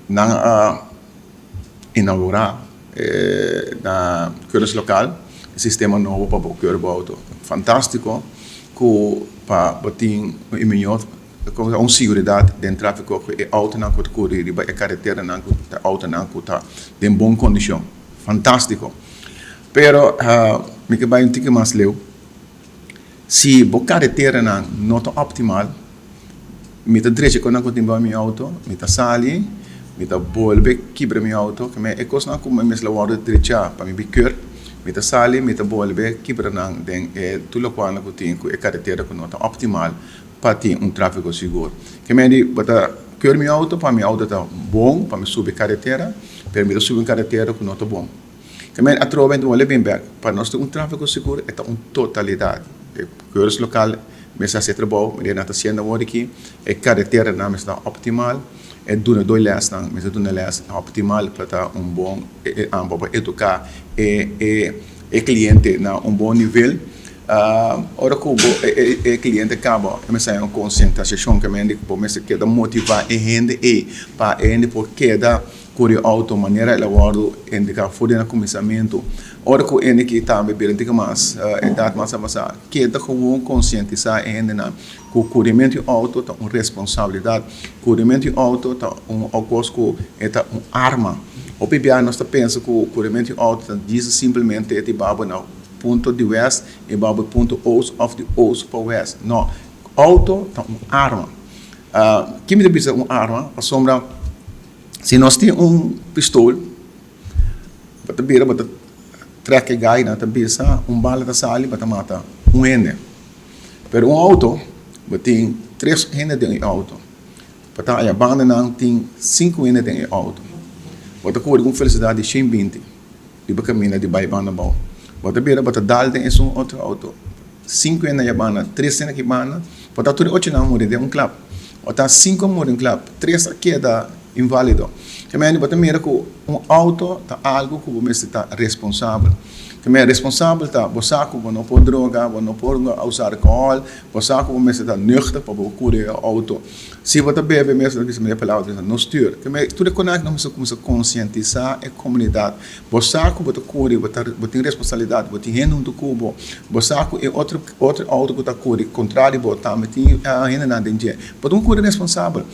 Nan a inaugurá na Keuringslokaal e sistema nobo pa bo keur bo outo. Fantástiko ku pa bo tin un mihó un siguridat den tráfiko ku e outonan ku ta kuri riba e kareteranan ku ta outonan ku ta den bon kondishon. Fantástiko. Pero mi ke bai un tiki mas leu. Si bo kareteranan no ta optimal, mi ta drecha ku nan ku tin bou mi outo, mi ta sali, mi ta bolbe kibra mi outo, keme e kosnan ku mi mester a wòrdu drechá pa mi bikeur, mi ta sali, mi ta bolbe kibra nan den e tur lokualnan ku tin ku e karetera ku no ta optimal pa tin un tráfiko sigur. Keme di bo ta keur mi outo pa mi outo ta bon pa mi subi karetera, pero mi ta subi un karetera ku no ta bon. Keme atrobe mi ta bolbe bin bèk, pa nos tin un tráfiko sigur e ta un totalidat. E keurslokaal mester hasi e trabou, manera nan ta hasiendo awor aki, e kareteranan mester ta optimal, e dunadó di lèsnan mester duna lès optimal pa ta un bon pa por eduká e kliente na un bon nivel. Ora ku bo e kliente kaba e mester haña un konsientisashon kende ku bo mester keda motivá e hende ei pa e hende por keda Kuri outo manera el a wòrdu indiká for di na kuminsamentu. Ora ku hende ki tambe bira un tiki mas edat mas avansá, keda gewoon konsientisá e hendenan ku kurimentu di outo ta un responsabilidat. Kurimentu di outo ta un kos ku e ta un arma. Hopi biaha nos ta pensa ku kurimentu di outo ta djis simplemente e ta hiba bo na punto di wèst i hiba bo punto oost òf di oost pa wèst. No, outo ta un arma. Ki mi ta bisa un arma? Pasobra. Si nos tin un pistol, bo ta bira bo ta trek e gai nan ta bisa un bala ta sali bo ta mata un hende. Pero un auto bo tin tres hende den e auto, bo ta haya banda nan tin sinku hende den e auto. Bo ta kore ku un felisidat di shen binti riba kaminda di bai banda abou. Bo ta bira bo ta dal den esun otro auto. Sinku hende a banda, tres hende aki banda, por ta tur e ocho nan a muri den un klap. O ta sinku a muri un klap, tres a keda invalido. Te mende bo ta mira ku un auto ta algu ku bo mester ta responsabel. Te mende responsabel ta bo sa ku bo no por droga, bo no por usa alkohòl, bo sa ku bo mester ta nuchter pa bo kuri e auto. Si bo ta bebe mes, bo ta bisa mira e palabra ta bisa no stuur. Te mende tur e konan aki nos mester kuminsá konsientisá e komunidat. Bo sa ku bo ta kuri, bo ta bo tin responsabilidat, bo tin hende huntu ku bo, bo sa ku e otro otro outo ku ta kuri kontra di bo tambe tin hendenan den dje. Bo ta un kuri responsabel.